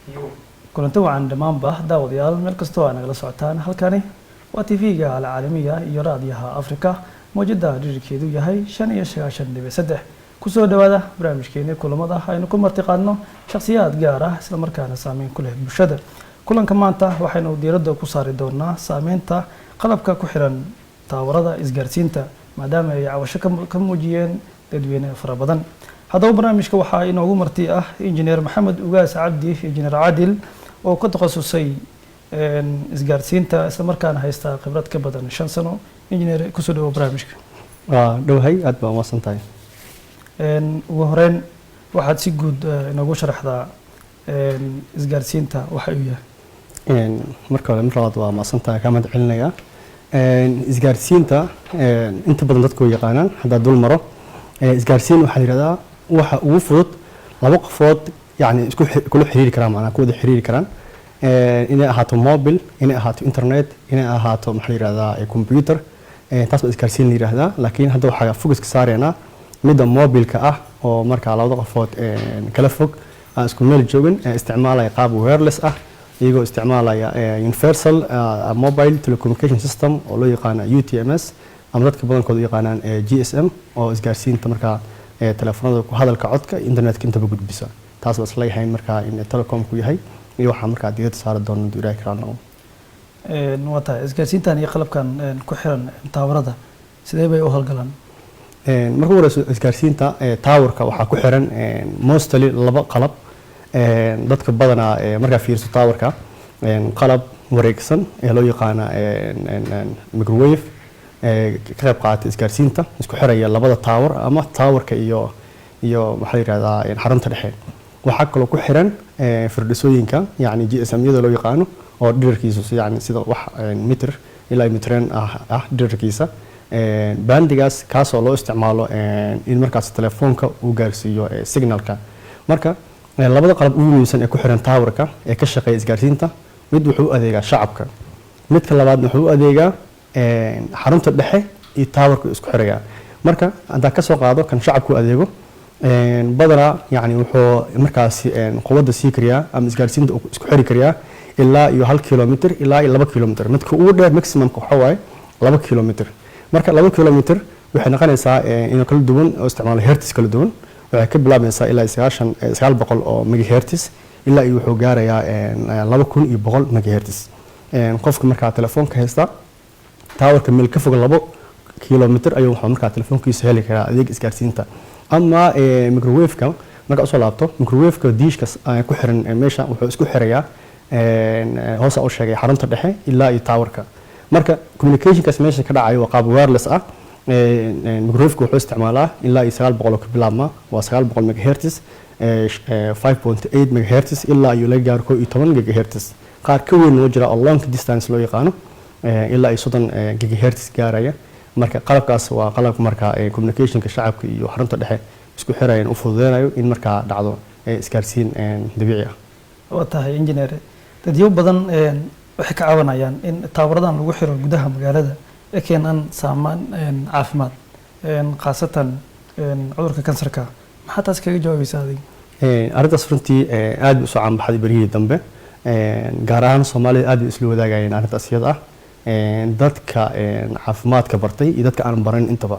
Kulanti wacan dhammaanba daawadayaal, meel kastoo aa nagala socotaan. Halkani waa TV-ga Alcaalamiya iyo Raadiyaha Afrika, mawjada dhirirkeedu yahay 95.3. Kusoo dhawaada barnaamijkeeni kulamada aynu ku martiqaadno shakhsiyaad gaar ah, islamarkaana saameyn ku leh bulshada. Kulanka maanta waxaynu diiradda ku saari doonaa saameynta qalabka ku xiran taawarada isgaarsiinta, maadaama ay cabasho ka muujiyeen dadweyne fara badan. Haddaba barnaamijka waxaa inoogu marti ah Injineer Maxamed Ugaas Cabdi, Injineer Cadil, oo ku takhasusay isgaarsiinta, islamarkaana haysta khibrad ka badan 5 sano. Injineer, kusoo dhawo barnaamijka. Waa dhowhay, aad baa umahadsan tahay. Ugu horeyn, waxaad si guud inoogu sharaxdaa isgaarsiinta waxa uu yahay. Marka hore, mar labaad waa mahadsan tahay, kaa mahad celinayaa. Isgaarsiinta inta badan dadku way yaqaanaan. Haddaa dul maro, isgaarsiin waxaa la yihahdaa waxa ugu fudud laba qofood yani isku kula xiriiri karaan, macnaha ku wada xiriiri karaan, inay ahaato mobile, inay ahaato internet, inay ahaato, maxaa la yihahdaa, computer. Taas baa isgaarsiin la yihahdaa. Laakiin hadda waxaa focuska saareynaa midda mobilka ah, oo markaa labada qofood kala fog, aan isku meel joogin, isticmaalaya qaab wireless ah, iyagoo isticmaalaya Universal Mobile Telecommunication System oo loo yaqaano UTMS, ama dadka badankooda u yaqaanaan GSM, oo isgaarsiinta markaa telefoonada ku hadalka, codka, internetka intaba gudbisa. Taas baa isleeyahay markaa in telecomku yahay iyo waxaa markaa diiradda saari doona haduu Ilaahay karaan noqdo. Waa tahay, isgaarsiintan iyo qalabkan ku xiran taawarada sidee bay u howlgalaan? Marka ugu horeyso, isgaarsiinta towerka waxaa ku xiran mostly laba qalab. Dadka badanaa markaa fiiriso towerka, qalab wareegsan ee loo yaqaana microwave ka qayb qaata isgaarsiinta, isku xiraya labada tower ama towerka iyo, maxaa la yihahdaa, xarunta dhexe. Waxaa kaloo ku xiran firdhisooyinka, yacni GSM-yada loo yaqaano, oo dhererkiisu yani sida wax mitir ilaa mitreen ah dhererkiisa. Bandigaas kaasoo loo isticmaalo in markaas telefoonka uu gaarsiiyo signalka. Marka labada qalab ugu muhiimsan ee ku xiran towerka ee ka shaqeeya isgaarsiinta, mid wuxuu u adeegaa shacabka, midka labaadna wuxuu u adeegaa xarunta dhexe iyo towerka isku xiraya. Marka haddaan kasoo qaado kan shacabku u adeego, badanaa yani wuxuu markaasi quwadda sii kariyaa ama isgaarsiinta uu isku xiri kariyaa ilaa iyo 1 kilomitr ilaa iyo 2 kilomitr. Midka ugu dheer, maximumka, waxaa waaye 2 kilomitr. Marka 2 kilomitr waxay noqonaysaa inuu kala duwan oo isticmaalo hertz kala duwan. Waxay ka bilaabmaysaa ilaa 900 oo megahertz, ilaa iyo wuxuu gaarayaa 2100 megahertz. Qofka markaa telefoonka haysta towerka meel ka fog 2 kilomitr ayuu wuxuu markaa telefoonkiisa heli karaa adeeg isgaarsiinta. Ama microwave-ka marka usoo laabto, microwave-ka diishka ku xiran meesha wuxuu isku xirayaa, hoosa u sheegay, xarunta dhexe ilaa iyo towerka. Marka communicationkaas meesha ka dhacayo waa qaab wireless ah. Microwave-ka wuxuu isticmaalaa ilaa iyo 900 oo ka bilaabma, waa 900 megahertz, 5.8 megahertz, ilaa iyo laga gaaro 11 gigahertz. Qaar ka weyn oo jira oo long distance loo yaqaano, ilaa iyo 30 gigahertz gaaraya. Marka qalabkaas waa qalabka marka communicationka shacabka iyo xarunta dhexe isku xirayan, u fududeynayo in markaa dhacdo isgaarsiin dabiici ah. Waa tahay, engineer. Dadyo badan waxay ka caawinayaan in taawaradan lagu xiro gudaha magaalada ay keenaan saamaan caafimaad, khaasatan cudurka kansarka. Maxaa taas kaga jawaabaysaa adiga? Arrintaas runtii aad bay usoo caanbaxday beryihii dambe, gaar ahaan Soomaalida aad bay isla wadaagayeen arrintaas iyada ah, dadka caafimaadka bartay iyo dadka aan baran intaba.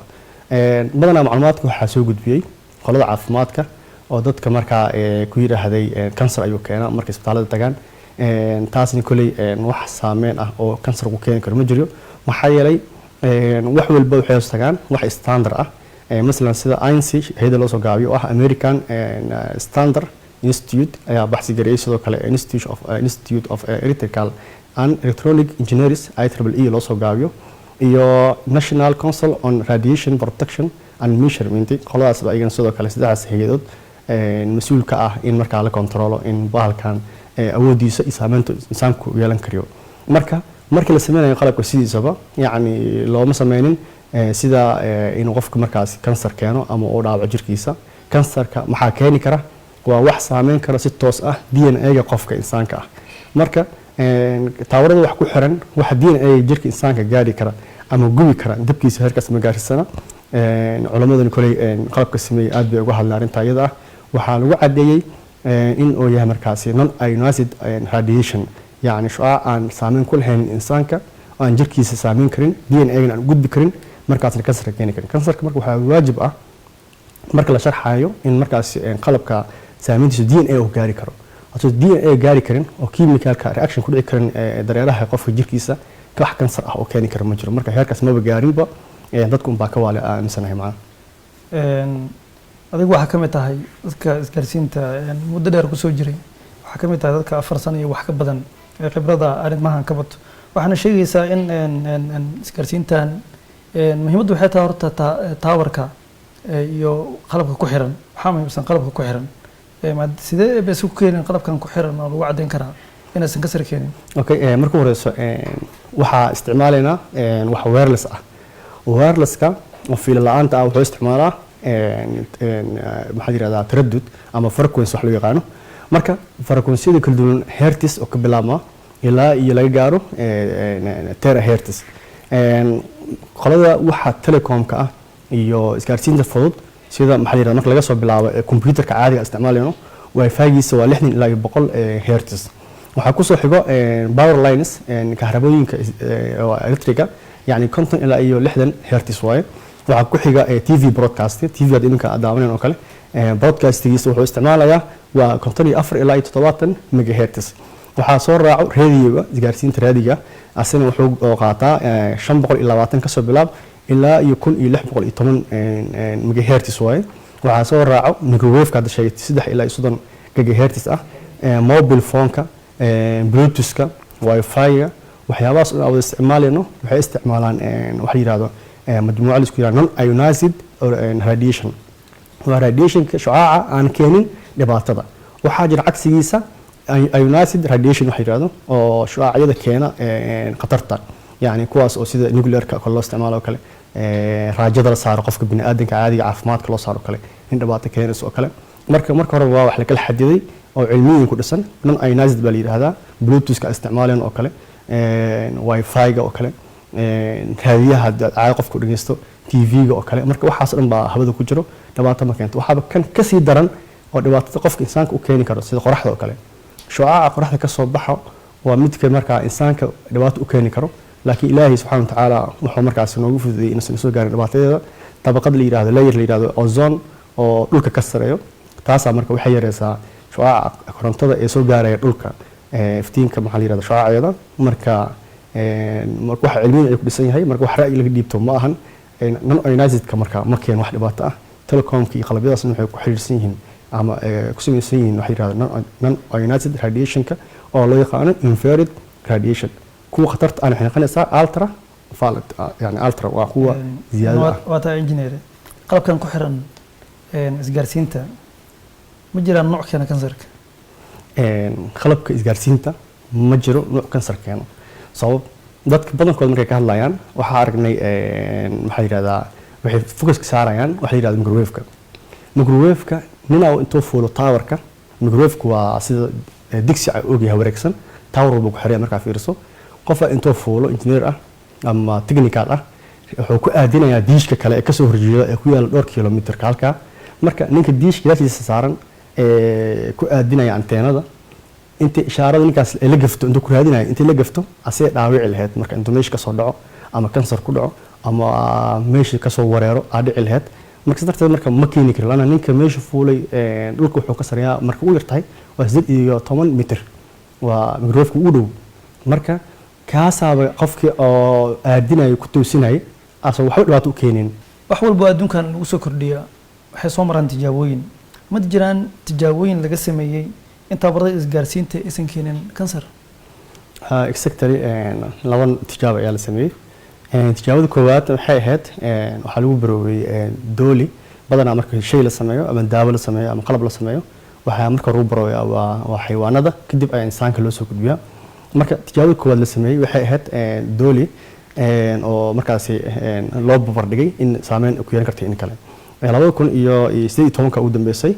Badanaa macluumaadka waxaa soo gudbiyey qolada caafimaadka, oo dadka markaa ku yidhaahday kansar ayuu keenaa markay isbitaalada tagaan. Taasna koley wax saameyn ah oo kansar ku keeni karo ma jiro, maxaa yeelay wax walba waxay hoos tagaan wax standard ah. Masalan sida ANSI, hay'adda loo soo gaabiyo oo ah American Standard Institute, ayaa baxsi gareeyay. Sidoo kale Institute of Electrical and Electronic Engineers, IEEE loo soo gaabiyo, iyo National Council on Radiation Protection and Measurement, qoladaas ba iyagana sidoo kale saddexdaas hay'adood mas-uul ka ah in markaa la kontrolo in bahalkan awoodiisa iyo saameynta insaanku yeelan kariyo. Marka markii la sameynayo qalabka sidiisaba, yacni looma sameynin sida inuu qofka markaas kansar keeno ama uu dhaawaco jirkiisa. Kansarka maxaa keeni kara? Waa wax saameyn kara si toos ah DNA-ga qofka insaanka ah. Marka taawarada wax ku xiran, waxa DNA jirka insaanka gaari kara ama gubi kara dabkiisa heerkaas ma gaarsana. Culammadani koley qalabka sameeyey aad bay uga hadleen arrinta iyada ah. Waxaa lagu caddeeyey In uu yahay markaasi non ionized radiation, yacni shucaac aan saameyn ku lahayn insaanka, aan jirkiisa saameyn karin, DNA-gana aan gudbi karin, markaasna kansarka keeni karin. Kansarka marka waxaa waajib ah marka la sharxayo in markaas qalabka saameyntiisa DNA uu gaari karo. Hadduu DNA gaari karin oo chemicalka reaction ku dhici karin dareeraha qofka jirkiisa, wax kansar ah oo keeni kara ma jiro. Marka heerkaas maba gaarinba, dadku unbaa ka waale aaminsanahay macnaha. Adigu waxaa ka mid tahay dadka isgaarsiinta muddo dheer kusoo jiray. Waxaa ka mid tahay dadka 4 sano iyo wax ka badan ee khibrada arrimahan ka bato. Waxaana sheegaysaa in isgaarsiintan muhiimaddu waxay tahay horta towerka iyo qalabka ku xiran. Waxaa muhiimsan qalabka ku xiran. Sidee bay isu keenin qalabkan ku xiran oo lagu caddayn karaa inaysan kansar keenin? Okay, marka horeyso waxaa isticmaalaynaa wax wireless ah. Wirelesska oo fiilo la-aanta ah wuxuu isticmaalaa maxaa la yihahdaa, taraddud ama frequency wax loo yaqaano. Marka frequencyada kala duwan, hertz oo ka bilaabma ilaa iyo laga gaaro terahertz. Qolada waxa telecomka ah iyo isgaarsiinta fudud, sida maxaa la yihahdaa, marka laga soo bilaabo computerka caadiga isticmaalayno, wifi-giisa waa 60 ilaa iyo 100 hertz. Waxaa kusoo xigo power lines, kahrabooyinka oo electriga, yani 50 ilaa iyo 60 hertz waaye. Waxaa ku xiga TV broadcast, TV aad iminka aad daawaneen oo kale, broadcastigiisa wuxuu isticmaalayaa waa 54 ilaa iyo 70 megahertz. Waxaa soo raaco radioga, isgaarsiinta raadiga, asina wuxuu qaataa 520 kasoo bilaab ilaa iyo 1610 megahertz waaye. Waxaa soo raaco microwave-ka hadda sheegay, 3 ilaa iyo 30 gigahertz ah. Mobile phone-ka, bluetooth-ka, wifi-ga, waxyaabahaas oo aan wada isticmaalayno waxay isticmaalaan waxa la yihahdo majmuuco la isku yihahdo non ionized radiation. Waa radiationka, shucaaca aan keenin dhibaatada. Waxaa jira cagsigiisa, ionized radiation waxa yihahdo, oo shucaacyada keena khatarta, yani kuwaas oo sida nuclearka kale loo isticmaalo oo kale, raajada la saaro qofka bini'aadanka caadiga caafimaadka loo saaro kale, in dhibaato keenayso oo kale. Marka hore waa wax la kala xadiday oo cilmiyin ku dhisan. Non ionized baa la yidhahdaa bluetoothka isticmaaleen oo kale, wifi-ga oo kale, raadiyaha caadi qofku dhegeysto, TV-ga oo kale. Marka waxaas dhan baa hawada ku jiro, dhibaato ma keento. Waxaaba kan kasii daran oo dhibaatada qofka insaanka u keeni karo, sida qoraxda oo kale. Shucaaca qoraxda kasoo baxo waa midka markaa insaanka dhibaato u keeni karo, laakiin Ilaahay subxaana watacaala wuxuu markaas noogu fududeeyey inuusan soo gaarin dhibaatadeeda. Dabaqad la yidhahdo, layer la yidhahdo ozone oo dhulka ka sareeyo, taasaa marka waxay yareysaa shucaaca korontada ee soo gaaraya dhulka, iftiinka maxaa la yidhahda, shucaaceeda. Marka waxa cilmiyan ay ku dhisan yahay, marka wax ra'yi laga dhiibto ma ahan. Non ionizedka marka ma keeno wax dhibaato ah. Telecomka iyo qalabyadaasna waxay ku xiriirsan yihiin ama ku samaysan yihiin waxa yidhahda non ionized radiationka oo loo yaqaano infrared radiation. Kuwa khatarta aan waxay noqonaysaa ultra violet, yani ultra waa kuwa ziyaadada ah. Waa taa, engineer. Qalabkan ku xiran isgaarsiinta ma jiraan nooc keena kansarka? Qalabka isgaarsiinta ma jiro nooc kansar keeno. Sabab dadka badankood markay ka hadlayaan waxaa aragnay, maxaa yidhahdaa, waxay focuska saarayaan waxa la yidhahda microwave-ka. Microwave-ka ninaa intuu fuulo towerka, microwave-ka waa sida digsi ogyahay wareegsan, tower walba ku xiraya. Markaa fiiriso, qofa intuu fuulo engineer ah ama technical ah wuxuu ku aadinayaa diishka kale ee kasoo horjeeda ee ku yaala dhowr kilomitirka halkaa. Marka ninka diishka gadaashiisa saaran ee ku aadinaya anteenada, inta ishaarada ninkaas ay la gafto, intuu ku raadinayo intay la gafto asee dhaawici lahayd. Marka intuu meesha kasoo dhaco ama kansar ku dhaco ama meesha kasoo wareero aa dhici lahayd. Marka sidaas darteed marka ma keeni karo, lana ninka meesha fuulay dhulka wuxuu ka sareeyaa marka ugu yartahay waa 18 mitir, waa microwave-ka ugu dhow. Marka kaasaaba qofkii oo aadinayo ku toosinayay asoo waxba dhibaato u keenin. Wax walba oo adduunkan lagu soo kordhiya waxay soo maraan tijaabooyin. Ma jiraan tijaabooyin laga sameeyey in towerada isgaarsiinta aysan keenin kansar? Exactly, laba tijaabo ayaa la sameeyey. Tijaabada koowaad waxay ahayd waxaa lagu baroobay dooli. Badanaa marka shay la sameeyo ama daawo la sameeyo ama qalab la sameeyo, waxaa marka hore lagu barooyaa waa xayawaanada, kadib ayaa insaanka loo soo gudbiyaa. Marka tijaabada koowaad la sameeyey waxay ahayd dooli oo markaasi loo barbardhigay in saameyn ku yeelan karta in kale. 2018-ka ugu dambeysay,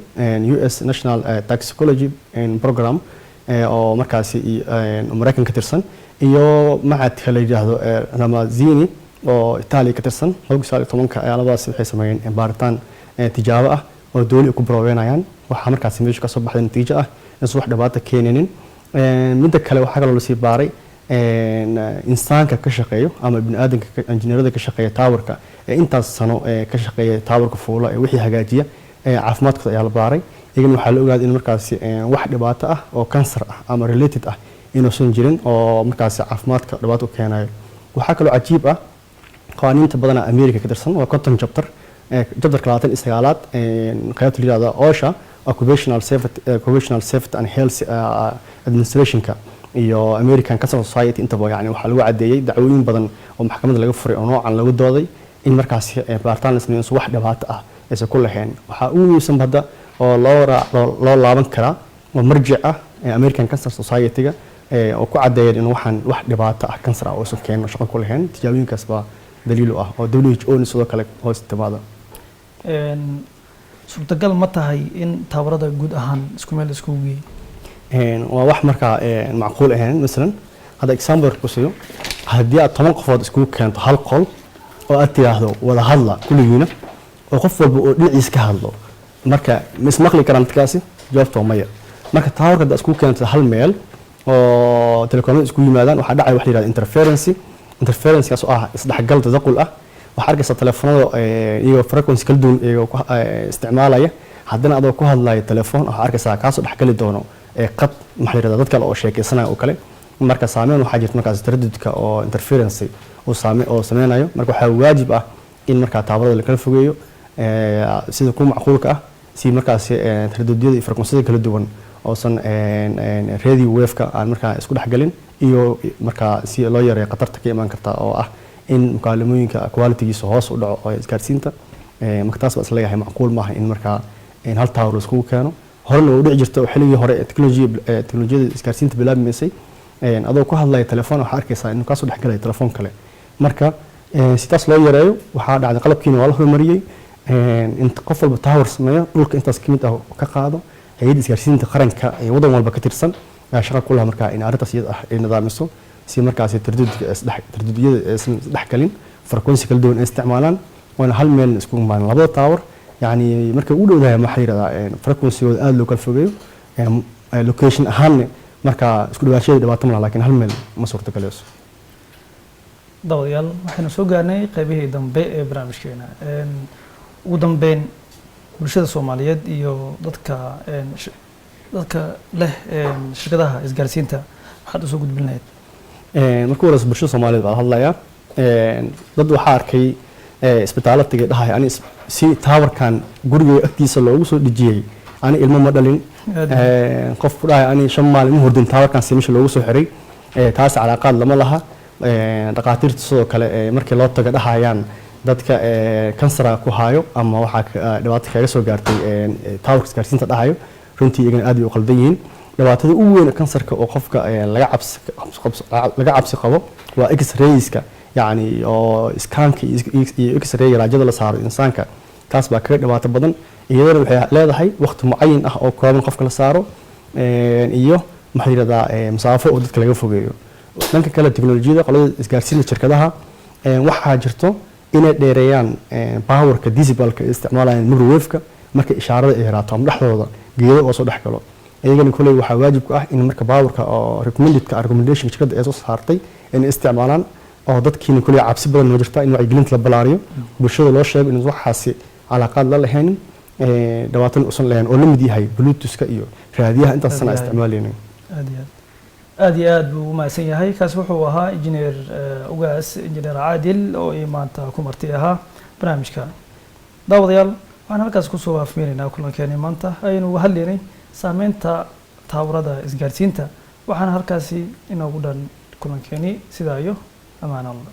US National Toxicology Program oo markaasi Mareykan ka tirsan iyo macadka la yidhaahdo Ramazzini oo Itaaliya ka tirsan, 2019-ka ayaa labadaas waxay sameeyeen baaritaan tijaabo ah. oo dooli ay ku baroobeynayaan. Waxaa markaasi meesha kasoo baxday natiijo ah inaysan wax dhibaato keeninin. Midda kale, waxaa kaloo lasii baaray insaanka ka shaqeeyo ama biniaadanka, injineerada ka shaqeeya towerka ee intaas sano ee ka shaqeeya towerka fuula ee wixii hagaajiya, caafimaadkooda ayaa la baaray. Iyagana waxaa la ogaaday in markaasi wax dhibaato ah oo kansar ah ama related ah inuusan jirin oo markaasi caafimaadka dhibaato u keenayo. Waxaa kaloo cajiib ah, qawaaniinta badanaa America ka tirsan waa 50 chapter, chapterka 29aad, qaybta la yihahdo OSHA, Occupational Safety and Health Administrationka, iyo American Cancer Society intaba, yani waxaa lagu cadeeyey dacwooyin badan oo maxkamadda laga furay oo noocan lagu dooday in markaasi baaritaan la sameeyo wax dhibaato ah aysan ku lahayn. Waxaa ugu muhiimsan hadda oo loo laaban karaa oo marjic ah American Cancer Society-ga oo ku cadeeyeen in waxaan wax dhibaato ah, kansar ah, uusan keenin oo shaqo ku lahayn. Tijaabooyinkaas baa daliil u ah oo WHO na sidoo kale hoos timaada. Suurtagal ma tahay in towerada guud ahaan isku meel iskugu geeyo? Waa wax markaa macquul ahayn. Masalan, hadda example ku siiyo, haddii aad 10 qofood iskugu keento hal qol oo aad tiraahdo wada hadla kulligiina, oo qof walba oo dhinaciisa ka hadlo, marka ma ismaqli karaan dadkaasi? Jawaabta waa maya. Marka towerka hadda iskugu keento hal meel oo telekoomada isku yimaadaan, waxaa dhacaya wax la yihahdo interference. Interference-kaas oo ah isdhexgal tadaqul ah. Waxaa arkaysaa telefoonada iyagoo frequency kala duwan iyagoo ku isticmaalaya, haddana adoo ku hadlaya telefoon waxaa arkaysaa kaasoo dhexgali doono qad, maxaa la yihahdaa, dad kale oo sheekeysanaya oo kale. Marka saameyn waxaa jirta markaas taradudka oo interference uu saame oo sameynayo. Marka waxaa waajib ah in markaa towerada la kala fogeeyo sida ku macquulka ah, si markaasi taradudyada iyo frequencyada kala duwan oosan radio wave-ka aan markaa isku dhexgalin, iyo markaa si loo yareeyo khatarta ka imaan karta oo ah in mukaalamooyinka qualitygiisa hoos u dhaco oo isgaarsiinta. Marka taas baa isleeyahay macquul maaha in markaa in hal tower la iskugu keeno. Horena waa u dhici jirta oo xilligii hore ee teknolojiyada isgaarsiinta bilaabmaysay, adoo ku hadlaya telefoon waxaa arkaysaa inuu kaasoo dhexgalaya telefoon kale. Marka si taas loo yareeyo, waxaa dhacday qalabkiina waa la horumariyey, in qof walba tower sameeyo, dhulka intaas kamid ah ka qaado. Hay'adda isgaarsiinta qaranka ee wadan walba ka tirsan ayaa shaqo ku laha markaa in arrintaas iyada ah ay nidaamiso, si markaasi tardudka isdhex tardudyada aysan isdhexgalin, frequency kala duwan ay isticmaalaan, waana hal meel isku imaan labada tower. Yani markay u dhowdahay, maxaa la yihahdaa, frequency-gooda aada loo kala fogeeyo, location ahaanne markaa isku dhawaashada dhibaato malaha, laakiin hal meel ma suurtagaleyso. Daawadayaal, waxaynu soo gaarnay qaybihii dambe ee barnaamijkeena. Ugu dambeyn, bulshada Soomaaliyeed iyo dadka leh shirkadaha isgaarsiinta, maxaad usoo gudbin lahayd? Marka horeysa bulshada Soomaaliyeed baa hadlayaa. Dad waxaa arkay isbitaallo tagay dhahay, ani si towerkan guriga agtiisa loogu soo dhejiyey ani ilmo ma dhalin. Qof ku dhahay, ani 5 maalin ma hurdin towerkan si meesha loogu soo xiray. Taas calaaqaad lama laha. Dhaqaatiirta sidoo kale markii loo tago dhahayaan dadka kansara ku hayo ama waxaa dhibaato kaga soo gaartay towerka isgaarsiinta dhahayo, runtii iyagana aad bay u qaldan yihiin. Dhibaatada ugu weyn ee kansarka oo qofka laga cabsi qabo waa x-rayska, yacni oo scanka iyo x-ray raajada la saaro insaanka. Taas baa kaga dhibaato badan. Iyadana waxay leedahay waqti mucayin ah oo kooban qofka la saaro, iyo maxaa la yihahdaa, masaafo oo dadka laga fogeeyo. Dhanka kale, teknolojiyada, qolada isgaarsiinta, shirkadaha, waxaa jirto inay dheereeyaan powerka decibelka ay isticmaalayaan microwave-ka marka ishaarada ay yaraato ama dhexdooda geedo oo soo dhex galo. Iyagana koley waxaa waajib ku ah in marka powerka oo recommendedka, recommendation shirkadda ay soo saartay, inay isticmaalaan, oo dadkiina koley cabsi badan ma jirta in wacyigelinta la balaariyo, bulshada loo sheego in waxaasi calaaqaad la lahaynin, dhibaatana usan lahayn, oo la mid yahay bluetoothka iyo raadiyaha intaas sana Raadiyaha. isticmaalaynin. Aad iyo aad, aad iyo aad buu u mahadsan yahay. Kaasi wuxuu ahaa injineer Ugaas, Injineer Caadil, oo ii maanta ku marti ahaa barnaamijka. Daawadayaal, waxaan halkaas kusoo afmeynaynaa kulankeeni maanta aynu uga hadlaynay saameynta towerada isgaarsiinta. Waxaana halkaasi inoogu dhan kulankeeni. Sidaa iyo amaan Allah.